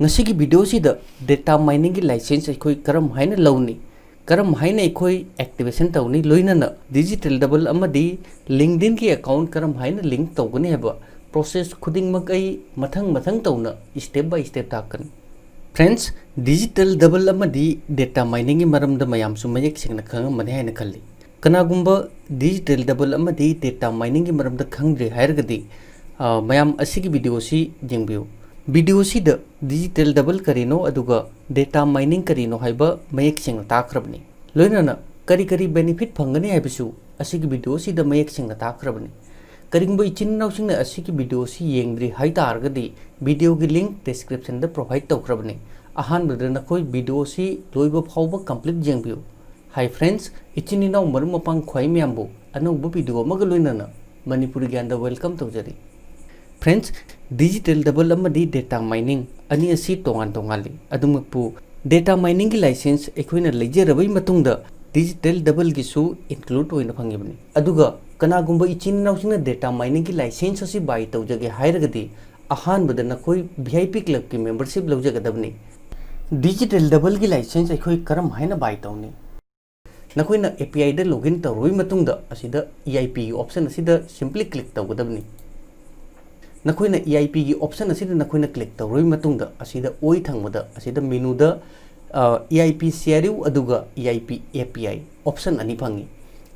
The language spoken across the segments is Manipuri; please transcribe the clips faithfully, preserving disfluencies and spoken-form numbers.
ꯉꯁꯤꯒꯤ ꯚꯤꯗꯤꯑꯣꯁꯤꯗ ꯗꯦꯇꯥ ꯃꯥꯏꯅꯤꯡꯒꯤ ꯂꯥꯏꯁꯦꯟꯁ ꯑꯩꯈꯣꯏ ꯀꯔꯝ ꯍꯥꯏꯅ ꯂꯧꯅꯤ, ꯀꯔꯝ ꯍꯥꯏꯅ ꯑꯩꯈꯣꯏ ꯑꯦꯛꯇꯤꯚꯦꯁꯟ ꯇꯧꯅꯤ, ꯂꯣꯏꯅꯅ ꯗꯤꯖꯤꯇꯦꯜ ꯗꯕꯜ ꯑꯃꯗꯤ ꯂꯤꯡꯛꯏꯟꯒꯤ ꯑꯦꯀꯥꯎꯟ ꯀꯔꯝ ꯍꯥꯏꯅ ꯂꯤꯡꯛ ꯇꯧꯒꯅꯤ ꯍꯥꯏꯕ ꯄ꯭ꯔꯣꯁꯦꯁ ꯈꯨꯗꯤꯡꯃꯛ ꯑꯩ ꯃꯊꯪ ꯃꯊꯪ ꯇꯧꯅ ꯁ꯭ꯇꯦꯞ ꯕꯥꯏ ꯁ꯭ꯇꯦꯞ ꯇꯥꯛꯀꯅꯤ꯫ ꯐ꯭ꯔꯦꯟꯁ, ꯗꯤꯖꯤꯇꯦꯜ ꯗꯕꯜ ꯑꯃꯗꯤ ꯗꯦꯇꯥ ꯃꯥꯏꯅꯤꯡꯒꯤ ꯃꯔꯝꯗ ꯃꯌꯥꯝꯁꯨ ꯃꯌꯦꯛ ꯁꯦꯡꯅ ꯈꯪꯉꯝꯃꯅꯤ ꯍꯥꯏꯅ ꯈꯜꯂꯤ꯫ ꯀꯅꯥꯒꯨꯝꯕ ꯗꯤꯖꯤꯇꯦꯜ ꯗꯕꯜ ꯑꯃꯗꯤ ꯗꯦꯇꯥ ꯃꯥꯏꯅꯤꯡꯒꯤ ꯃꯔꯝꯗ ꯈꯪꯗ꯭ꯔꯦ ꯍꯥꯏꯔꯒꯗꯤ, ꯑ, ꯃꯌꯥꯝ ꯑꯁꯤꯒꯤ ꯚꯤꯗꯤꯑꯣꯁꯤ ꯌꯦꯡꯕꯤꯌꯨ꯫ ꯚꯤꯗꯤꯑꯣꯁꯤꯗ ꯗꯤꯖꯤꯇꯦꯜ ꯗꯕꯜ ꯀꯔꯤꯅꯣ ꯑꯗꯨꯒ ꯗꯦꯇꯥ ꯃꯥꯏꯅꯤꯡ ꯀꯔꯤꯅꯣ ꯍꯥꯏꯕ ꯃꯌꯦꯛ ꯁꯦꯡꯅ ꯇꯥꯛꯈ꯭ꯔꯕꯅꯤ꯫ ꯂꯣꯏꯅꯅ ꯀꯔꯤ ꯀꯔꯤ ꯕꯦꯅꯤꯐꯤꯠ ꯐꯪꯒꯅꯤ ꯍꯥꯏꯕꯁꯨ ꯑꯁꯤꯒꯤ ꯚꯤꯗꯤꯑꯣꯁꯤꯗ ꯃꯌꯦꯛ ꯁꯦꯡꯅ ꯇꯥꯛꯈ꯭ꯔꯕꯅꯤ꯫ ꯀꯔꯤꯒꯨꯝꯕ ꯏꯆꯤꯟ ꯏꯅꯥꯎꯁꯤꯡꯅ ꯑꯁꯤꯒꯤ ꯚꯤꯗꯤꯑꯣꯁꯤ ꯌꯦꯡꯗ꯭ꯔꯤ ꯍꯥꯏ ꯇꯥꯔꯒꯗꯤ, ꯚꯤꯗꯤꯑꯣꯒꯤ ꯂꯤꯡꯛ ꯗꯤꯁꯀ꯭ꯔꯤꯞꯁꯟꯗ ꯄ꯭ꯔꯣꯚꯥꯏꯗ ꯇꯧꯈ꯭ꯔꯕꯅꯤ꯫ ꯑꯍꯥꯟꯕꯗ ꯅꯈꯣꯏ ꯚꯤꯗꯤꯑꯣꯁꯤ ꯂꯣꯏꯕ ꯐꯥꯎꯕ ꯀꯝꯄ꯭ꯂꯤꯠ ꯌꯦꯡꯕꯤꯌꯨ꯫ ꯍꯥꯏ ꯐ꯭ꯔꯦꯟꯁ, ꯏꯆꯤꯟ ꯏꯅꯥꯎ ꯃꯔꯨꯞ ꯃꯄꯥꯡ ꯈ꯭ꯋꯥꯏ ꯃꯌꯥꯝꯕꯨ ꯑꯅꯧꯕ ꯚꯤꯗꯤꯑꯣ ꯑꯃꯒ ꯂꯣꯏꯅꯅ ꯃꯅꯤꯄꯨꯔꯤ ꯒ꯭ꯌꯥꯟꯗ ꯋꯦꯜꯀꯝ ꯇꯧꯖꯔꯤ꯫ ꯐ꯭ꯔꯦꯟꯁ, ꯗꯤꯖꯤꯇꯦꯜ ꯗꯕꯜ ꯑꯃꯗꯤ ꯗꯦꯇꯥ ꯃꯥꯏꯅꯤꯡ ꯑꯅꯤ ꯑꯁꯤ ꯇꯣꯉꯥꯟ ꯇꯣꯉꯥꯟꯂꯤ꯫ ꯑꯗꯨꯃꯛꯄꯨ, ꯗꯦꯇꯥ ꯃꯥꯏꯅꯤꯡꯒꯤ ꯂꯥꯏꯁꯦꯟꯁ ꯑꯩꯈꯣꯏꯅ ꯂꯩꯖꯔꯕꯒꯤ ꯃꯇꯨꯡꯗ ꯗꯤꯖꯤꯇꯦꯜ ꯗꯕꯜꯒꯤꯁꯨ ꯏꯟꯀ꯭ꯂꯨꯗ ꯑꯣꯏꯅ ꯐꯪꯉꯤꯕꯅꯤ꯫ ꯑꯗꯨꯒ ꯀꯅꯥꯒꯨꯝꯕ ꯏꯆꯤꯟ ꯏꯅꯥꯎꯁꯤꯡꯅ ꯗꯦꯇꯥ ꯃꯥꯏꯅꯤꯡꯒꯤ ꯂꯥꯏꯁꯦꯟꯁ ꯑꯁꯤ ꯕꯥꯏ ꯇꯧꯖꯒꯦ ꯍꯥꯏꯔꯒꯗꯤ, ꯑꯍꯥꯟꯕꯗ ꯅꯈꯣꯏ ꯚꯤ ꯑꯥꯏ ꯄꯤ ꯀ꯭ꯂꯕꯀꯤ ꯃꯦꯝꯕꯔꯁꯤꯞ ꯂꯧꯖꯒꯗꯕꯅꯤ꯫ ꯗꯤꯖꯤꯇꯦꯜ ꯗꯕꯜꯒꯤ ꯂꯥꯏꯁꯦꯟꯁ ꯑꯩꯈꯣꯏ ꯀꯔꯝ ꯍꯥꯏꯅ ꯕꯥꯏ ꯇꯧꯅꯤ? ꯅꯈꯣꯏꯅ ꯑꯦ ꯄꯤ ꯑꯥꯏꯗ ꯂꯣꯒꯏꯟ ꯇꯧꯔꯕ ꯃꯇꯨꯡꯗ, ꯑꯁꯤꯗ ꯏ ꯑꯥꯏ ꯄꯤꯒꯤ ꯑꯣꯞꯁꯟ ꯑꯁꯤꯗ ꯁꯤꯝꯄ꯭ꯂꯤ ꯀ꯭ꯂꯤꯛ ꯇꯧꯒꯗꯕꯅꯤ꯫ ꯅꯈꯣꯏꯅ ꯏ ꯑꯥꯏ ꯄꯤꯒꯤ ꯑꯣꯞꯁꯟ ꯑꯁꯤꯗ ꯅꯈꯣꯏꯅ ꯀ꯭ꯂꯤꯛ ꯇꯧꯔꯕ ꯃꯇꯨꯡꯗ, ꯑꯁꯤꯗ ꯑꯣꯏ ꯊꯪꯕꯗ, ꯑꯁꯤꯗ ꯃꯦꯅꯨꯗ, ꯑ, E I P C R U ꯑꯗꯨꯒ E I P A P I option ꯑꯅꯤ ꯐꯪꯉꯤ꯫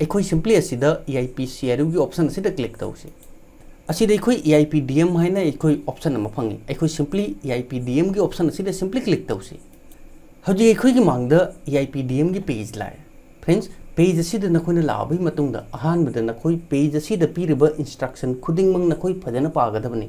ꯑꯩꯈꯣꯏ ꯁꯤꯝꯄ꯭ꯂꯤ ꯑꯁꯤꯗ E I P C R ꯌꯨꯒꯤ ꯑꯣꯞꯁꯟ ꯑꯁꯤꯗ ꯀ꯭ꯂꯤꯛ ꯇꯧꯁꯤ꯫ ꯑꯁꯤꯗ ꯑꯩꯈꯣꯏ E I P D M ꯍꯥꯏꯅ ꯑꯩꯈꯣꯏ ꯑꯣꯞꯁꯟ ꯑꯃ ꯐꯪꯉꯤ꯫ ꯑꯩꯈꯣꯏ ꯁꯤꯝꯄ꯭ꯂꯤ ꯏ ꯑꯥꯏ ꯄꯤ ꯗꯤ ꯑꯦꯝꯒꯤ ꯑꯣꯞꯁꯟ ꯑꯁꯤꯗ ꯁꯤꯝꯄ꯭ꯂꯤ ꯀ꯭ꯂꯤꯛ ꯇꯧꯁꯤ꯫ ꯍꯧꯖꯤꯛ ꯑꯩꯈꯣꯏꯒꯤ ꯃꯥꯡꯗ ꯏ ꯑꯥꯏ ꯄꯤ ꯗꯤ ꯑꯦꯝꯒꯤ ꯄꯦꯖ ꯂꯥꯛꯑꯦ꯫ ꯐ꯭ꯔꯦꯟꯁ, ꯄꯦꯖ ꯑꯁꯤꯗ ꯅꯈꯣꯏꯅ ꯂꯥꯛꯑꯕꯒꯤ ꯃꯇꯨꯡꯗ, ꯑꯍꯥꯟꯕꯗ ꯅꯈꯣꯏ ꯄꯦꯖ ꯑꯁꯤꯗ ꯄꯤꯔꯤꯕ ꯏꯟꯁꯇ꯭ꯔꯛꯁꯟ ꯈꯨꯗꯤꯡꯃꯛ ꯅꯈꯣꯏ ꯐꯖꯅ ꯄꯥꯒꯗꯕꯅꯤ꯫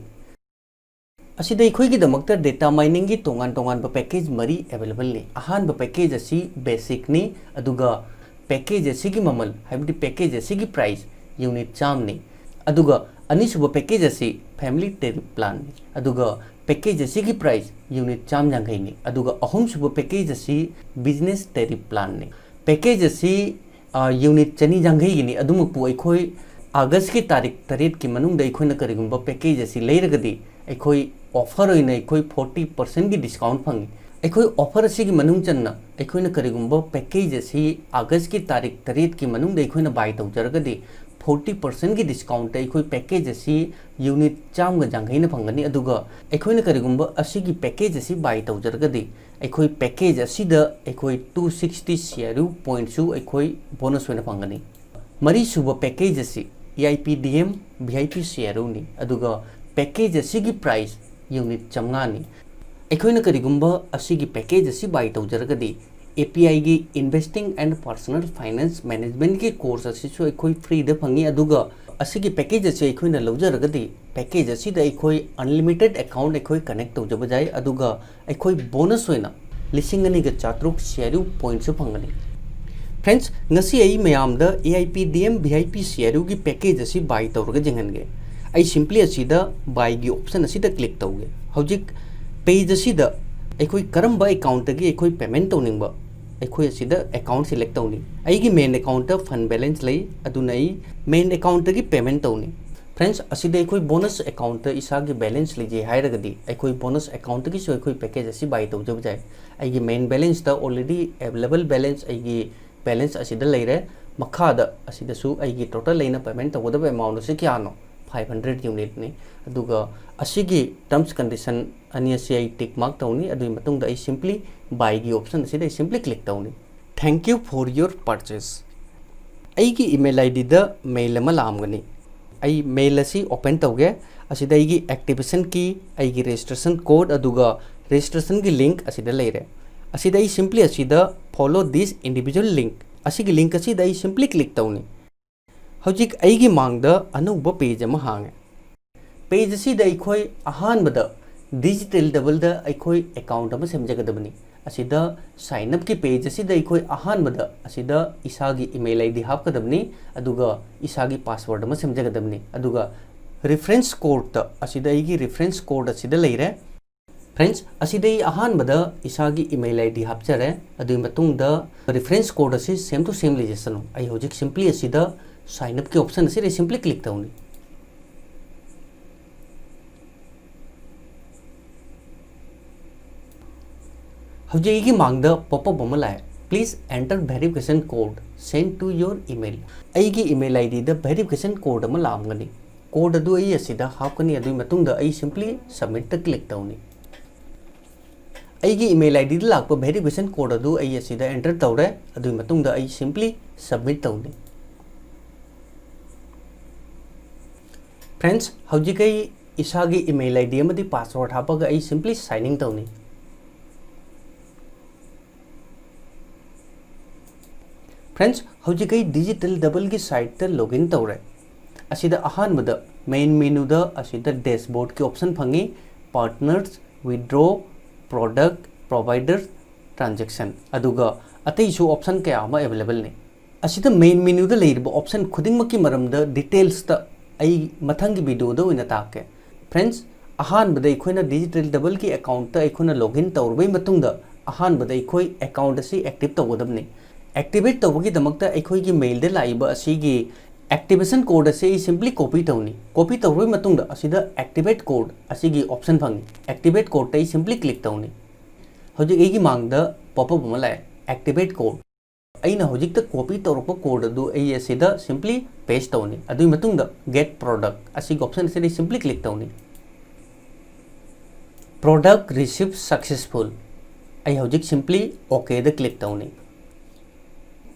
ꯑꯁꯤꯗ ꯑꯩꯈꯣꯏꯒꯤꯗꯃꯛꯇ ꯗꯦꯇꯥ ꯃꯥꯏꯅꯤꯡꯒꯤ ꯇꯣꯉꯥꯟ ꯇꯣꯉꯥꯟꯕ ꯄꯦꯀꯦꯖ ꯃꯔꯤ ꯑꯦꯚꯦꯂꯦꯕꯜꯅꯤ꯫ ꯑꯍꯥꯟꯕ ꯄꯦꯀꯦꯖ ꯑꯁꯤ ꯕꯦꯁꯤꯛꯅꯤ, ꯑꯗꯨꯒ ꯄꯦꯀꯦꯖ ꯑꯁꯤꯒꯤ ꯃꯃꯜ, ꯍꯥꯏꯕꯗꯤ ꯄꯦꯀꯦꯖ ꯑꯁꯤꯒꯤ ꯄ꯭ꯔꯥꯏꯁ ꯌꯨꯅꯤꯠ ꯆꯥꯝꯃꯅꯤ꯫ ꯑꯗꯨꯒ ꯑꯅꯤꯁꯨꯕ ꯄꯦꯀꯦꯖ ꯑꯁꯤ ꯐꯦꯃꯤꯂꯤ ꯇꯦꯔꯤꯐ ꯄ꯭ꯂꯥꯟꯅꯤ꯫ ꯑꯗꯨꯒ ꯄꯦꯀꯦꯖ ꯑꯁꯤꯒꯤ ꯄ꯭ꯔꯥꯏꯁ ꯌꯨꯅꯤꯠ ꯆꯥꯝꯃ ꯌꯥꯡꯈꯩꯅꯤ꯫ ꯑꯗꯨꯒ ꯑꯍꯨꯝꯁꯨꯕ ꯄꯦꯀꯦꯖ ꯑꯁꯤ ꯕꯤꯖꯤꯅꯦꯁ ꯇꯦꯔꯤꯐ ꯄ꯭ꯂꯥꯟꯅꯤ꯫ ꯄꯦꯀꯦꯖ ꯑꯁꯤ, ꯑ, ꯌꯨꯅꯤꯠ ꯆꯅꯤ ꯌꯥꯡꯈꯩꯒꯤꯅꯤ꯫ ꯑꯗꯨꯃꯛꯄꯨ ꯑꯩꯈꯣꯏ ꯑꯥꯒꯁꯀꯤ ꯇꯥꯔꯤꯛ ꯇꯔꯦꯠꯀꯤ ꯃꯅꯨꯡꯗ ꯑꯩꯈꯣꯏꯅ ꯀꯔꯤꯒꯨꯝꯕ ꯄꯦꯀꯦꯖ ꯑꯁꯤ ꯂꯩꯔꯒꯗꯤ, ꯑꯩꯈꯣꯏ ꯑꯣꯐꯔ ꯑꯣꯏꯅ ꯑꯩꯈꯣꯏ ꯐꯣꯔꯇꯤ ꯄꯥꯔꯁꯦꯟꯒꯤ ꯗꯤꯁꯀꯥꯎꯟ ꯐꯪꯉꯤ꯫ ꯑꯩꯈꯣꯏ ꯑꯣꯐꯔ ꯑꯁꯤꯒꯤ ꯃꯅꯨꯡ ꯆꯟꯅ ꯑꯩꯈꯣꯏꯅ ꯀꯔꯤꯒꯨꯝꯕ ꯄꯦꯀꯦꯖ ꯑꯁꯤ ꯑꯥꯒꯁꯀꯤ ꯇꯥꯔꯤꯛ ꯇꯔꯦꯠꯀꯤ ꯃꯅꯨꯡꯗ ꯑꯩꯈꯣꯏꯅ ꯕꯥꯏ ꯇꯧꯖꯔꯒꯗꯤ, ꯐꯣꯔꯇꯤ ꯄꯥꯔꯁꯦꯟꯒꯤ ꯗꯤꯁꯀꯥꯎꯟꯇ ꯑꯩꯈꯣꯏ ꯄꯦꯀꯦꯖ ꯑꯁꯤ ꯌꯨꯅꯤꯠ ꯆꯥꯝꯃꯒ ꯌꯥꯡꯈꯩꯅ ꯐꯪꯒꯅꯤ꯫ ꯑꯗꯨꯒ ꯑꯩꯈꯣꯏꯅ ꯀꯔꯤꯒꯨꯝꯕ ꯑꯁꯤꯒꯤ ꯄꯦꯀꯦꯖ ꯑꯁꯤ ꯕꯥꯏ ꯇꯧꯖꯔꯒꯗꯤ, ꯑꯩꯈꯣꯏ ꯄꯦꯀꯦꯖ ꯑꯁꯤꯗ ꯑꯩꯈꯣꯏ two sixty C R U ꯄꯣꯏꯟꯠꯁꯨ ꯑꯩꯈꯣꯏ ꯕꯣꯅꯁ ꯑꯣꯏꯅ ꯐꯪꯒꯅꯤ꯫ ꯃꯔꯤꯁꯨꯕ ꯄꯦꯀꯦꯖ ꯑꯁꯤ A I P D M V I P C R ꯌꯨꯅꯤ꯫ ꯑꯗꯨꯒ ꯄꯦꯀꯦꯖ ꯑꯁꯤꯒꯤ ꯄ꯭ꯔꯥꯏꯁ ꯌꯨꯅꯤꯠ ꯆꯥꯝꯃꯉꯥꯅꯤ꯫ ꯑꯩꯈꯣꯏꯅ ꯀꯔꯤꯒꯨꯝꯕ ꯑꯁꯤꯒꯤ ꯄꯦꯀꯦꯖ ꯑꯁꯤ ꯕꯥꯏ ꯇꯧꯖꯔꯒꯗꯤ, ꯑꯦ ꯄꯤ ꯑꯥꯏꯒꯤ Investing and Personal Finance Managementꯀꯤ ꯀꯣꯔꯁ ꯑꯁꯤꯁꯨ ꯑꯩꯈꯣꯏ ꯐ꯭ꯔꯤꯗ ꯐꯪꯉꯤ꯫ ꯑꯗꯨꯒ ꯑꯁꯤꯒꯤ ꯄꯦꯀꯦꯖ ꯑꯁꯤ ꯑꯩꯈꯣꯏꯅ ꯂꯧꯖꯔꯒꯗꯤ, ꯄꯦꯀꯦꯖ ꯑꯁꯤꯗ ꯑꯩꯈꯣꯏ ꯑꯟꯂꯤꯃꯤꯇꯦꯠ ꯑꯦꯀꯥꯎꯟꯠ ꯑꯩꯈꯣꯏ ꯀꯅꯦꯛ ꯇꯧꯖꯕ ꯌꯥꯏ꯫ ꯑꯗꯨꯒ ꯑꯩꯈꯣꯏ ꯕꯣꯅꯁ ꯑꯣꯏꯅ ꯂꯤꯁꯤꯡ ꯑꯅꯤꯒ ꯆꯥꯇ꯭ꯔꯨꯛ ꯁꯤ ꯑꯥꯔ ꯌꯨ ꯄꯣꯏꯟꯠꯁꯨ ꯐꯪꯒꯅꯤ꯫ ꯐ꯭ꯔꯦꯟꯗꯁ, ꯉꯁꯤ ꯑꯩ ꯃꯌꯥꯝꯗ A I P D M V I P C R ꯌꯨꯒꯤ ꯄꯦꯀꯦꯖ ꯑꯁꯤ ꯕꯥꯏ ꯇꯧꯔꯒ ꯌꯦꯡꯍꯟꯒꯦ꯫ ꯑꯩ ꯁꯤꯝꯄ꯭ꯂꯤ ꯑꯁꯤꯗ ꯕꯥꯏꯒꯤ ꯑꯣꯞꯁꯟ ꯑꯁꯤꯗ ꯀ꯭ꯂꯤꯛ ꯇꯧꯒꯦ꯫ ꯍꯧꯖꯤꯛ ꯄꯦꯖ ꯑꯁꯤꯗ ꯑꯩꯈꯣꯏ ꯀꯔꯝꯕ ꯑꯦꯀꯥꯎꯟꯠꯇꯒꯤ ꯑꯩꯈꯣꯏ ꯄꯦꯃꯦꯟꯠ ꯇꯧꯅꯤꯡꯕ, ꯑꯩꯈꯣꯏ ꯑꯁꯤꯗ ꯑꯦꯀꯥꯎꯟꯠ ꯁꯦꯂꯦꯛ ꯇꯧꯅꯤ꯫ ꯑꯩꯒꯤ ꯃꯦꯟ ꯑꯦꯀꯥꯎꯟꯠꯇ ꯐꯟ ꯕꯦꯂꯦꯟꯁ ꯂꯩ, ꯑꯗꯨꯅ ꯑꯩ ꯃꯦꯟ ꯑꯦꯀꯥꯎꯟꯠꯇꯒꯤ ꯄꯦꯃꯦꯟꯠ ꯇꯧꯅꯤ꯫ ꯐ꯭ꯔꯦꯟꯗꯁ, ꯑꯁꯤꯗ ꯑꯩꯈꯣꯏ ꯕꯣꯅꯁ ꯑꯦꯀꯥꯎꯟꯠꯇ ꯏꯁꯥꯒꯤ ꯕꯦꯂꯦꯟꯁ ꯂꯩꯖꯩ ꯍꯥꯏꯔꯒꯗꯤ, ꯑꯩꯈꯣꯏ ꯕꯣꯅꯁ ꯑꯦꯀꯥꯎꯟꯠꯇꯒꯤꯁꯨ ꯑꯩꯈꯣꯏ ꯄꯦꯀꯦꯖ ꯑꯁꯤ ꯕꯥꯏ ꯇꯧꯖꯕ ꯌꯥꯏ꯫ ꯑꯩꯒꯤ ꯃꯦꯟ ꯕꯦꯂꯦꯟꯁꯇ ꯑꯣꯜꯔꯦꯗꯤ ꯑꯦꯕꯥꯏꯂꯦꯕꯜ ꯕꯦꯂꯦꯟꯁ, ꯑꯩꯒꯤ ꯕꯦꯂꯦꯟꯁ ꯑꯁꯤꯗ ꯂꯩꯔꯦ꯫ ꯃꯈꯥꯗ ꯑꯁꯤꯗꯁꯨ ꯑꯩꯒꯤ ꯇꯣꯇꯦꯜ ꯑꯩꯅ ꯄꯦꯃꯦꯟꯠ ꯇꯧꯒꯗꯕ ꯑꯦꯃꯥꯎꯟꯠ ꯑꯁꯤ ꯀꯌꯥꯅꯣ? ꯐꯥꯏꯚ ꯍꯟꯗ꯭ꯔꯦꯠ ꯌꯨꯅꯤꯠꯅꯤ꯫ ꯑꯗꯨꯒ ꯑꯁꯤꯒꯤ ꯇꯔꯝꯁ ꯀꯟꯗꯤꯁꯟ ꯑꯅꯤ ꯑꯁꯤ ꯑꯩ ꯇꯤꯛ ꯃꯥꯔꯛ ꯇꯧꯅꯤ꯫ ꯑꯗꯨꯒꯤ ꯃꯇꯨꯡꯗ ꯑꯩ ꯁꯤꯝꯄ꯭ꯂꯤ ꯕꯥꯏꯒꯤ ꯑꯣꯞꯁꯟ ꯑꯁꯤꯗ ꯑꯩ ꯁꯤꯝꯄ꯭ꯂꯤ ꯀ꯭ꯂꯤꯛ ꯇꯧꯅꯤ꯫ Thank you for your purchase꯫ ꯑꯩꯒꯤ ꯏꯃꯦꯜ ꯑꯥꯏ ꯗꯤꯗ ꯃꯦꯜ ꯑꯃ ꯂꯥꯛꯑꯝꯒꯅꯤ꯫ ꯑꯩ ꯃꯦꯜ ꯑꯁꯤ ꯑꯣꯄꯟ ꯇꯧꯒꯦ꯫ ꯑꯁꯤꯗ ꯑꯩꯒꯤ ꯑꯦꯛꯇꯤꯚꯦꯁꯟ ꯀꯤ, ꯑꯩꯒꯤ ꯔꯦꯖꯤꯁꯇ꯭ꯔꯦꯁꯟ ꯀꯣꯗ, ꯑꯗꯨꯒ ꯔꯦꯖꯤꯁꯇ꯭ꯔꯦꯁꯟꯒꯤ ꯂꯤꯡꯛ ꯑꯁꯤꯗ ꯂꯩꯔꯦ꯫ ꯑꯁꯤꯗ ꯑꯩ ꯁꯤꯝꯄ꯭ꯂꯤ ꯑꯁꯤꯗ "Follow this individual link", ꯑꯁꯤꯒꯤ ꯂꯤꯡꯛ ꯑꯁꯤꯗ ꯑꯩ ꯁꯤꯝꯄ꯭ꯂꯤ ꯀ꯭ꯂꯤꯛ ꯇꯧꯅꯤ꯫ ꯍꯧꯖꯤꯛ ꯑꯩꯒꯤ ꯃꯥꯡꯗ ꯑꯅꯧꯕ ꯄꯦꯖ ꯑꯃ ꯍꯥꯡꯉꯦ꯫ ꯄꯦꯖ ꯑꯁꯤꯗ ꯑꯩꯈꯣꯏ ꯑꯍꯥꯟꯕꯗ ꯗꯤꯖꯤꯇꯦꯜ ꯗꯕꯜꯗ ꯑꯩꯈꯣꯏ ꯑꯦꯀꯥꯎꯟꯠ ꯑꯃ ꯁꯦꯝꯖꯒꯗꯕꯅꯤ꯫ ꯑꯁꯤꯗ ꯁꯥꯏꯟ ꯑꯞꯀꯤ ꯄꯦꯖ ꯑꯁꯤꯗ ꯑꯩꯈꯣꯏ ꯑꯍꯥꯟꯕꯗ ꯑꯁꯤꯗ ꯏꯁꯥꯒꯤ ꯏꯃꯦꯜ ꯑꯥꯏ ꯗꯤ ꯍꯥꯞꯀꯗꯕꯅꯤ, ꯑꯗꯨꯒ ꯏꯁꯥꯒꯤ ꯄꯥꯁꯋꯥꯔꯗ ꯑꯃ ꯁꯦꯝꯖꯒꯗꯕꯅꯤ꯫ ꯑꯗꯨꯒ ꯔꯤꯐꯔꯦꯟꯁ ꯀꯣꯗꯇ, ꯑꯁꯤꯗ ꯑꯩꯒꯤ ꯔꯤꯐꯔꯦꯟꯁ ꯀꯣꯗ ꯑꯁꯤꯗ ꯂꯩꯔꯦ꯫ ꯐ꯭ꯔꯦꯟꯗꯁ, ꯑꯁꯤꯗ ꯑꯩ ꯑꯍꯥꯟꯕꯗ ꯏꯁꯥꯒꯤ ꯏꯃꯦꯜ ꯑꯥꯏ ꯗꯤ ꯍꯥꯞꯆꯔꯦ꯫ ꯑꯗꯨꯒꯤ ꯃꯇꯨꯡꯗ ꯔꯤꯐꯔꯦꯟꯁ ꯀꯣꯗ ꯑꯁꯤ ꯁꯦꯝ ꯇꯨ ꯁꯦꯝ ꯂꯩꯖꯁꯅꯨ꯫ ꯑꯩ ꯍꯧꯖꯤꯛ ꯁꯤꯝꯄ꯭ꯂꯤ ꯑꯁꯤꯗ ꯁꯥꯏꯟ ꯑꯞꯀꯤ ꯑꯣꯞꯁꯟ ꯑꯁꯤꯗ ꯑꯩ ꯁꯤꯝꯄ꯭ꯂꯤ ꯀ꯭ꯂꯤꯛ ꯇꯧꯅꯤ꯫ ꯍꯧꯖꯤꯛ ꯑꯩꯒꯤ ꯃꯥꯡꯗ pop up ꯑꯃ ꯂꯥꯛꯑꯦ꯫ "Please enter verification code sent to your email." ꯑꯩꯒꯤ email ID ꯗ verification code ꯑꯃ ꯂꯥꯛꯑꯝꯒꯅꯤ꯫ Code ꯑꯗꯨ ꯑꯩ ꯑꯁꯤꯗ ꯍꯥꯞꯀꯅꯤ꯫ ꯑꯗꯨꯒꯤ ꯃꯇꯨꯡꯗ ꯑꯩ simply submit ꯇ click ꯇꯧꯅꯤ꯫ ꯑꯩꯒꯤ email ID ꯗ ꯂꯥꯛꯄ verification code ꯑꯗꯨ ꯑꯩ ꯑꯁꯤꯗ enter ꯇꯧꯔꯦ꯫ ꯑꯗꯨꯒꯤ ꯃꯇꯨꯡꯗ ꯑꯩ simply submit ꯇꯧꯅꯤ꯫ Friends, ꯍꯧꯖꯤꯛ ꯑꯩ ꯏꯁꯥꯒꯤ email ID ꯑꯃꯗꯤ password ꯍꯥꯞꯄꯒ ꯑꯩ simply sign in ꯇꯧꯅꯤ꯫ Friends, ꯍꯧꯖꯤꯛ ꯑꯩ Digital Double ꯒꯤ site ꯇ login ꯇꯧꯔꯦ꯫ ꯑꯁꯤꯗ ꯑꯍꯥꯟꯕꯗ main menu ꯗ ꯑꯁꯤꯗ dashboard ꯀꯤ option ꯐꯪꯉꯤ, partners, withdraw, product, provider, transaction, ꯑꯗꯨꯒ ꯑꯇꯩꯁꯨ option ꯀꯌꯥ ꯑꯃ available ꯅꯤ꯫ ꯑꯁꯤꯗ main menu ꯗ ꯂꯩꯔꯤꯕ option ꯈꯨꯗꯤꯡꯃꯛꯀꯤ ꯃꯔꯝꯗ details ꯇ ꯑꯩ ꯃꯊꯪꯒꯤ video ꯗ ꯑꯣꯏꯅ ꯇꯥꯛꯀꯦ꯫ Friends, ꯑꯍꯥꯟꯕꯗ ꯑꯩꯈꯣꯏꯅ Digital Double ꯒꯤ account ꯇ ꯑꯩꯈꯣꯏꯅ login ꯇꯧꯔꯕꯩ ꯃꯇꯨꯡꯗ, ꯑꯍꯥꯟꯕꯗ ꯑꯩꯈꯣꯏ account ꯑꯁꯤ active ꯇꯧꯒꯗꯕꯅꯤ꯫ Activate ꯇꯧꯕꯒꯤꯗꯃꯛꯇ ꯑꯩꯈꯣꯏꯒꯤ mail ꯗ ꯂꯥꯛꯏꯕ ꯑꯁꯤꯒꯤ activation code ꯑꯁꯤ ꯑꯩ simply copy ꯇꯧꯅꯤ꯫ Copy ꯇꯧꯔꯕꯩ ꯃꯇꯨꯡꯗ ꯑꯁꯤꯗ activate code ꯑꯁꯤꯒꯤ option ꯐꯪꯉꯤ꯫ Activate code ꯇ ꯑꯩ simply click ꯇꯧꯅꯤ꯫ ꯍꯧꯖꯤꯛ ꯑꯩꯒꯤ ꯃꯥꯡꯗ pop up ꯑꯃ ꯂꯥꯛꯑꯦ, "Activate code." ꯑꯩꯅ ꯍꯧꯖꯤꯛꯇ copy ꯇꯧꯔꯛꯄ code ꯑꯗꯨ ꯑꯩ ꯑꯁꯤꯗ simply paste ꯇꯧꯅꯤ꯫ ꯑꯗꯨꯒꯤ ꯃꯇꯨꯡꯗ get product ꯑꯁꯤꯒꯤ option ꯑꯁꯤꯗ ꯑꯩ simply click ꯇꯧꯅꯤ꯫ Product received successful꯫ ꯑꯩ ꯍꯧꯖꯤꯛ simply OK ꯗ click ꯇꯧꯅꯤ꯫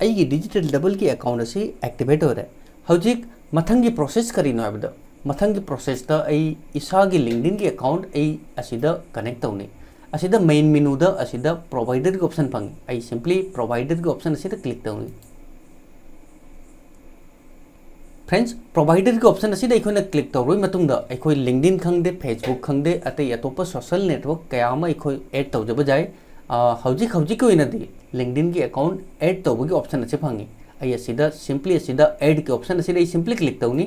ꯑꯩꯒꯤ Digital Double ꯒꯤ account ꯑꯁꯤ activate ꯑꯣꯏꯔꯦ꯫ ꯍꯧꯖꯤꯛ ꯃꯊꯪꯒꯤ process ꯀꯔꯤꯅꯣ ꯍꯥꯏꯕꯗ, ꯃꯊꯪꯒꯤ process ꯇ ꯑꯩ ꯏꯁꯥꯒꯤ LinkedIn ꯒꯤ account ꯑꯩ ꯑꯁꯤꯗ connect ꯇꯧꯅꯤ꯫ ꯑꯁꯤꯗ main menu ꯗ ꯑꯁꯤꯗ provider ꯒꯤ option ꯐꯪꯉꯤ꯫ ꯑꯩ simply provider ꯒꯤ option ꯑꯁꯤꯗ click ꯇꯧꯅꯤ꯫ Friends, provider ꯒꯤ option ꯑꯁꯤꯗ ꯑꯩꯈꯣꯏꯅ click ꯇꯧꯔꯕ ꯃꯇꯨꯡꯗ ꯑꯩꯈꯣꯏ LinkedIn ꯈꯪꯗꯦ, Facebook ꯈꯪꯗꯦ, ꯑꯇꯩ ꯑꯇꯣꯞꯄ social network ꯀꯌꯥ ꯑꯃ ꯑꯩꯈꯣꯏ add ꯇꯧꯖꯕ ꯌꯥꯏ꯫ ꯑ, ꯍꯧꯖꯤꯛ ꯍꯧꯖꯤꯛꯀꯤ ꯑꯣꯏꯅꯗꯤ LinkedIn ꯒꯤ account add ꯇꯧꯕꯒꯤ option ꯑꯁꯤ ꯐꯪꯉꯤ꯫ ꯑꯩ ꯑꯁꯤꯗ simply ꯑꯁꯤꯗ add ꯀꯤ option ꯑꯁꯤꯗ ꯑꯩ simply click ꯇꯧꯅꯤ꯫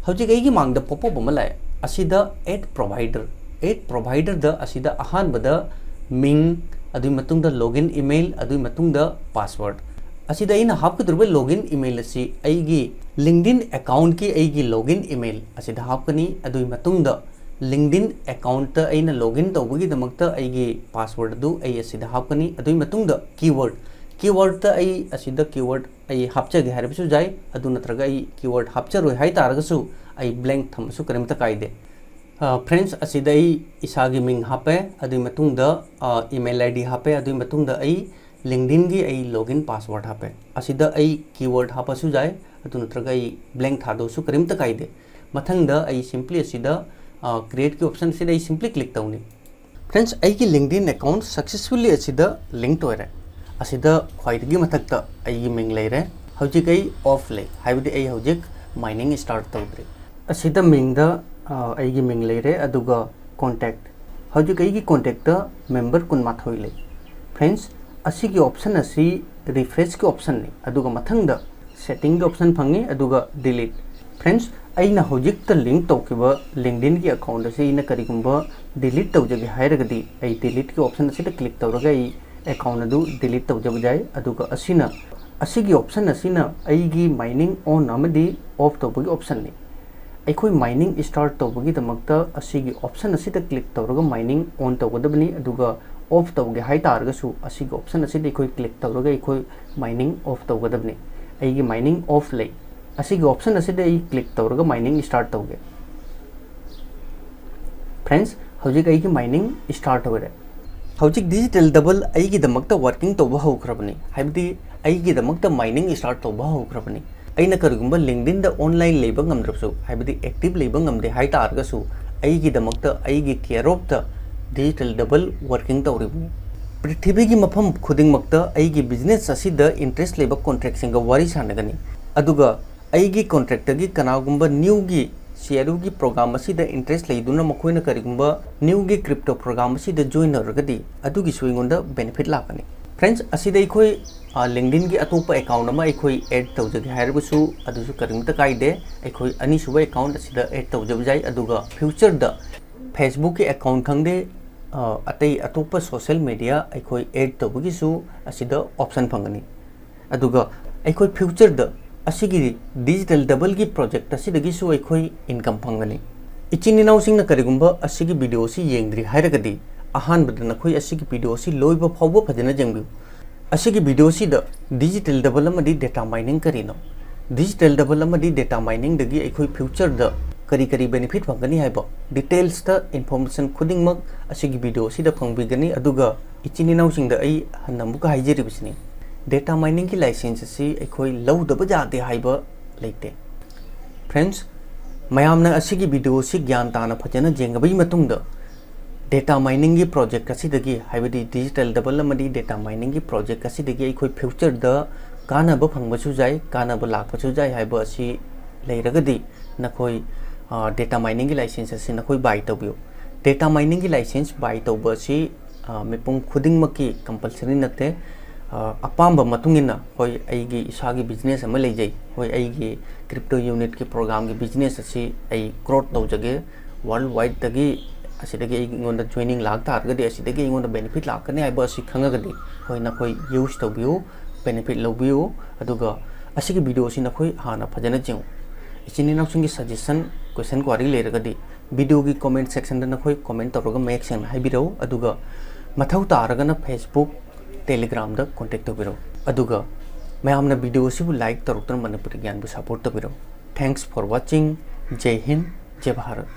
ꯍꯧꯖꯤꯛ ꯑꯩꯒꯤ ꯃꯥꯡꯗ pop up ꯑꯃ ꯂꯥꯛꯑꯦ꯫ ꯑꯁꯤꯗ add provider, add provider ꯗ ꯑꯁꯤꯗ ꯑꯍꯥꯟꯕꯗ ꯃꯤꯡ, ꯑꯗꯨꯒꯤ ꯃꯇꯨꯡꯗ login email, ꯑꯗꯨꯒꯤ ꯃꯇꯨꯡꯗ password꯫ ꯑꯁꯤꯗ ꯑꯩꯅ ꯍꯥꯞꯀꯗꯧꯔꯤꯕ login email ꯑꯁꯤ ꯑꯩꯒꯤ LinkedIn account ꯀꯤ ꯑꯩꯒꯤ login email ꯑꯁꯤꯗ ꯍꯥꯞꯀꯅꯤ꯫ ꯑꯗꯨꯒꯤ ꯃꯇꯨꯡꯗ LinkedIn account-ꯇ ꯑꯩꯅ login ꯇꯧꯕꯒꯤꯗꯃꯛꯇ ꯑꯩꯒꯤ password ꯑꯗꯨ ꯑꯩ ꯑꯁꯤꯗ ꯍꯥꯞꯀꯅꯤ꯫ ꯑꯗꯨꯒꯤ ꯃꯇꯨꯡꯗ keyword, keyword-ꯇ ꯑꯩ ꯑꯁꯤꯗ keyword ꯑꯩ ꯍꯥꯞꯆꯒꯦ ꯍꯥꯏꯔꯕꯁꯨ ꯌꯥꯏ, ꯑꯗꯨ ꯅꯠꯇ꯭ꯔꯒ ꯑꯩ keyword ꯍꯥꯞꯆꯔꯣꯏ ꯍꯥꯏ ꯇꯥꯔꯒꯁꯨ ꯑꯩ blank ꯊꯝꯕꯁꯨ ꯀꯔꯤꯝꯇ ꯀꯥꯏꯗꯦ꯫ ꯑ, friends, ꯑꯁꯤꯗ ꯑꯩ ꯏꯁꯥꯒꯤ ꯃꯤꯡ ꯍꯥꯞꯄꯦ, ꯑꯗꯨꯒꯤ ꯃꯇꯨꯡꯗ, ꯑ, email ID ꯍꯥꯞꯄꯦ, ꯑꯗꯨꯒꯤ ꯃꯇꯨꯡꯗ ꯑꯩ LinkedIn-ꯒꯤ ꯑꯩ login password ꯍꯥꯞꯄꯦ꯫ ꯑꯁꯤꯗ ꯑꯩ keyword ꯍꯥꯞꯄꯁꯨ ꯌꯥꯏ, ꯑꯗꯨ ꯅꯠꯇ꯭ꯔꯒ ꯑꯩ blank ꯊꯥꯗꯣꯛꯁꯨ ꯀꯔꯤꯝꯇ ꯀꯥꯏꯗꯦ꯫ ꯃꯊꯪꯗ ꯑꯩ simply ꯑꯁꯤꯗ, ꯑ, create-ꯀꯤ option ꯑꯁꯤꯗ ꯑꯩ simply click ꯇꯧꯅꯤ꯫ Friends, ꯑꯩꯒꯤ LinkedIn account successfully ꯑꯁꯤꯗ link ꯑꯣꯏꯔꯦ꯫ ꯑꯁꯤꯗ ꯈ꯭ꯋꯥꯏꯗꯒꯤ ꯃꯊꯛꯇ ꯑꯩꯒꯤ ꯃꯤꯡ ꯂꯩꯔꯦ꯫ ꯍꯧꯖꯤꯛ ꯑꯩ off ꯂꯩ, ꯍꯥꯏꯕꯗꯤ ꯑꯩ ꯍꯧꯖꯤꯛ mining start ꯇꯧꯗ꯭ꯔꯤ꯫ ꯑꯁꯤꯗ ꯃꯤꯡꯗ, ꯑ, ꯑꯩꯒꯤ ꯃꯤꯡ ꯂꯩꯔꯦ, ꯑꯗꯨꯒ contact꯫ ꯍꯧꯖꯤꯛ ꯑꯩꯒꯤ contact-ꯇ member ꯀꯨꯟꯃꯥꯊꯣꯏ ꯂꯩ꯫ Friends, ꯑꯁꯤꯒꯤ option ꯑꯁꯤ refresh-ꯀꯤ option-ꯅꯤ, ꯑꯗꯨꯒ ꯃꯊꯪꯗ setting-ꯒꯤ option ꯐꯪꯉꯤ, ꯑꯗꯨꯒ delete꯫ Friends, ꯑꯩꯅ ꯍꯧꯖꯤꯛꯇ link ꯇꯧꯈꯤꯕ LinkedIn-ꯒꯤ account ꯑꯁꯤ ꯑꯩꯅ ꯀꯔꯤꯒꯨꯝꯕ delete ꯇꯧꯖꯒꯦ ꯍꯥꯏꯔꯒꯗꯤ, ꯑꯩ delete-ꯀꯤ option ꯑꯁꯤꯗ click ꯇꯧꯔꯒ ꯑꯩ account ꯑꯗꯨ delete ꯇꯧꯖꯕ ꯌꯥꯏ꯫ ꯑꯗꯨꯒ ꯑꯁꯤꯅ, ꯑꯁꯤꯒꯤ option ꯑꯁꯤꯅ ꯑꯩꯒꯤ mining on ꯑꯃꯗꯤ off ꯇꯧꯕꯒꯤ option-ꯅꯤ꯫ ꯑꯩꯈꯣꯏ mining start ꯇꯧꯕꯒꯤꯗꯃꯛꯇ ꯑꯁꯤꯒꯤ option ꯑꯁꯤꯗ click ꯇꯧꯔꯒ mining on ꯇꯧꯒꯗꯕꯅꯤ, ꯑꯗꯨꯒ off ꯇꯧꯒꯦ ꯍꯥꯏ ꯇꯥꯔꯒꯁꯨ ꯑꯁꯤꯒꯤ option ꯑꯁꯤꯗ ꯑꯩꯈꯣꯏ click ꯇꯧꯔꯒ ꯑꯩꯈꯣꯏ mining off ꯇꯧꯒꯗꯕꯅꯤ꯫ ꯑꯩꯒꯤ mining off ꯂꯩ꯫ ꯑꯁꯤꯒꯤ option ꯑꯁꯤꯗ ꯑꯩ click ꯇꯧꯔꯒ mining start ꯇꯧꯒꯦ꯫ Friends, ꯍꯧꯖꯤꯛ ꯑꯩꯒꯤ mining start ꯑꯣꯏꯔꯦ꯫ ꯍꯧꯖꯤꯛ Digital Double ꯑꯩꯒꯤꯗꯃꯛꯇ working ꯇꯧꯕ ꯍꯧꯈ꯭ꯔꯕꯅꯤ, ꯍꯥꯏꯕꯗꯤ ꯑꯩꯒꯤꯗꯃꯛꯇ mining start ꯇꯧꯕ ꯍꯧꯈ꯭ꯔꯕꯅꯤ꯫ ꯑꯩꯅ ꯀꯔꯤꯒꯨꯝꯕ LinkedIn-ꯗ online ꯂꯩꯕ ꯉꯝꯗ꯭ꯔꯕꯁꯨ, ꯍꯥꯏꯕꯗꯤ active ꯂꯩꯕ ꯉꯝꯗꯦ ꯍꯥꯏ ꯇꯥꯔꯒꯁꯨ, ꯑꯩꯒꯤꯗꯃꯛꯇ ꯑꯩꯒꯤ care of-ꯇ Digital Double working ꯇꯧꯔꯤꯕꯅꯤ꯫ ꯄ꯭ꯔꯤꯊꯤꯕꯤꯒꯤ ꯃꯐꯝ ꯈꯨꯗꯤꯡꯃꯛꯇ ꯑꯩꯒꯤ business ꯑꯁꯤꯗ interest ꯂꯩꯕ contract-ꯁꯤꯡꯒ ꯋꯥꯔꯤ ꯁꯥꯟꯅꯒꯅꯤ, ꯑꯗꯨꯒ ꯑꯩꯒꯤ contract-ꯇꯒꯤ ꯀꯅꯥꯒꯨꯝꯕ new-ꯒꯤ share-ꯒꯤ program ꯑꯁꯤꯗ interest ꯂꯩꯗꯨꯅ ꯃꯈꯣꯏꯅ ꯀꯔꯤꯒꯨꯝꯕ new-ꯒꯤ crypto program ꯑꯁꯤꯗ join ꯇꯧꯔꯒꯗꯤ ꯑꯗꯨꯒꯤꯁꯨ ꯑꯩꯉꯣꯟꯗ benefit ꯂꯥꯛꯀꯅꯤ꯫ Friends, ꯑꯁꯤꯗ ꯑꯩꯈꯣꯏ, ꯑ, LinkedIn-ꯒꯤ ꯑꯇꯣꯞꯄ account ꯑꯃ ꯑꯩꯈꯣꯏ add ꯇꯧꯖꯒꯦ ꯍꯥꯏꯔꯕꯁꯨ ꯑꯗꯨꯁꯨ ꯀꯔꯤꯝꯇ ꯀꯥꯏꯗꯦ꯫ ꯑꯩꯈꯣꯏ ꯑꯅꯤꯁꯨꯕ account ꯑꯁꯤꯗ add ꯇꯧꯖꯕ ꯌꯥꯏ꯫ ꯑꯗꯨꯒ future-ꯗ Facebook-ꯀꯤ account ꯈꯪꯗꯦ, ꯑ, ꯑꯇꯩ ꯑꯇꯣꯞꯄ social media ꯑꯩꯈꯣꯏ add ꯇꯧꯕꯒꯤꯁꯨ ꯑꯁꯤꯗ option ꯐꯪꯒꯅꯤ꯫ ꯑꯗꯨꯒ ꯑꯩꯈꯣꯏ future-ꯗ ꯑꯁꯤꯒꯤ Digital Double-ꯒꯤ project ꯑꯁꯤꯗꯒꯤꯁꯨ ꯑꯩꯈꯣꯏ income ꯐꯪꯒꯅꯤ꯫ ꯏꯆꯤꯟ ꯏꯅꯥꯎꯁꯤꯡꯅ ꯀꯔꯤꯒꯨꯝꯕ ꯑꯁꯤꯒꯤ video ꯑꯁꯤ ꯌꯦꯡꯗ꯭ꯔꯤ ꯍꯥꯏꯔꯒꯗꯤ, ꯑꯍꯥꯟꯕꯗ ꯅꯈꯣꯏ ꯑꯁꯤꯒꯤ video ꯑꯁꯤ ꯂꯣꯏꯕ ꯐꯥꯎꯕ ꯐꯖꯅ ꯌꯦꯡꯕꯤꯌꯨ꯫ ꯑꯁꯤꯒꯤ video ꯑꯁꯤꯗ digital double ꯑꯃꯗꯤ data mining ꯀꯔꯤꯅꯣ? Digital double ꯑꯃꯗꯤ data miningꯗꯒꯤ ꯑꯩꯈꯣꯏ futureꯗ ꯀꯔꯤ ꯀꯔꯤ benefit ꯐꯪꯒꯅꯤ ꯍꯥꯏꯕ detailsꯇ information ꯈꯨꯗꯤꯡꯃꯛ ꯑꯁꯤꯒꯤ video ꯑꯁꯤꯗ ꯐꯪꯕꯤꯒꯅꯤ꯫ ꯑꯗꯨꯒ ꯏꯆꯤꯟ ꯏꯅꯥꯎꯁꯤꯡꯗ ꯑꯩ ꯍꯟꯅ ꯑꯃꯨꯛꯀ ꯍꯥꯏꯖꯔꯤꯕꯁꯤꯅꯤ, data miningꯒꯤ license ꯑꯁꯤ ꯑꯩꯈꯣꯏ ꯂꯧꯗꯕ ꯌꯥꯗꯦ ꯍꯥꯏꯕ ꯂꯩꯇꯦ꯫ Friends, ꯃꯌꯥꯝꯅ ꯑꯁꯤꯒꯤ video ꯑꯁꯤ ꯒ꯭ꯌꯥꯟ ꯇꯥꯅ ꯐꯖꯅ ꯌꯦꯡꯉꯕꯒꯤ ꯃꯇꯨꯡꯗ, data miningꯒꯤ project ꯑꯁꯤꯗꯒꯤ, ꯍꯥꯏꯕꯗꯤ digital double ꯑꯃꯗꯤ data miningꯒꯤ project ꯑꯁꯤꯗꯒꯤ ꯑꯩꯈꯣꯏ futureꯗ ꯀꯥꯟꯅꯕ ꯐꯪꯕꯁꯨ ꯌꯥꯏ, ꯀꯥꯟꯅꯕ ꯂꯥꯛꯄꯁꯨ ꯌꯥꯏ ꯍꯥꯏꯕ ꯑꯁꯤ ꯂꯩꯔꯒꯗꯤ, ꯅꯈꯣꯏ, ꯑ, data miningꯒꯤ license ꯑꯁꯤ ꯅꯈꯣꯏ buy ꯇꯧꯕꯤꯌꯨ꯫ Data miningꯒꯤ license buy ꯇꯧꯕ ꯑꯁꯤ, ꯑ, ꯃꯤꯄꯨꯝ ꯈꯨꯗꯤꯡꯃꯛꯀꯤ compulsory ꯅꯠꯇꯦ꯫ ꯑ, ꯑꯄꯥꯝꯕ ꯃꯇꯨꯡ ꯏꯟꯅ, ꯍꯣꯏ, ꯑꯩꯒꯤ ꯏꯁꯥꯒꯤ business ꯑꯃ ꯂꯩꯖꯩ, ꯍꯣꯏ, ꯑꯩꯒꯤ crypto unitꯀꯤ programꯒꯤ business ꯑꯁꯤ ꯑꯩ growth ꯇꯧꯖꯒꯦ, world wideꯗꯒꯤ, ꯑꯁꯤꯗꯒꯤ ꯑꯩꯉꯣꯟꯗ joining ꯂꯥꯛ ꯇꯥꯔꯒꯗꯤ ꯑꯁꯤꯗꯒꯤ ꯑꯩꯉꯣꯟꯗ benefit ꯂꯥꯛꯀꯅꯤ ꯍꯥꯏꯕ ꯑꯁꯤ ꯈꯪꯉꯒꯗꯤ, ꯍꯣꯏ, ꯅꯈꯣꯏ use ꯇꯧꯕꯤꯌꯨ, benefit ꯂꯧꯕꯤꯌꯨ꯫ ꯑꯗꯨꯒ ꯑꯁꯤꯒꯤ video ꯑꯁꯤ ꯅꯈꯣꯏ ꯍꯥꯟꯅ ꯐꯖꯅ ꯌꯦꯡꯉꯨ꯫ ꯏꯆꯤꯟ ꯏꯅꯥꯎꯁꯤꯡꯒꯤ suggestion, question, query ꯂꯩꯔꯒꯗꯤ videoꯒꯤ comment sectionꯗ ꯅꯈꯣꯏ comment ꯇꯧꯔꯒ ꯃꯌꯦꯛ ꯁꯦꯡꯅ ꯍꯥꯏꯕꯤꯔꯛꯎ꯫ ꯑꯗꯨꯒ ꯃꯊꯧ ꯇꯥꯔꯒꯅ Facebook, Telegramꯗ contact ꯇꯧꯕꯤꯔꯛꯎ꯫ ꯑꯗꯨꯒ ꯃꯌꯥꯝꯅ video ꯑꯁꯤꯕꯨ like ꯇꯧꯔꯛꯇꯨꯅ ꯃꯅꯤꯄꯨꯔꯤ ꯒ꯭ꯌꯥꯟꯕꯨ support ꯇꯧꯕꯤꯔꯛꯎ꯫ Thanks for watching. ꯖꯩ Hind, ꯖꯩ Bharat.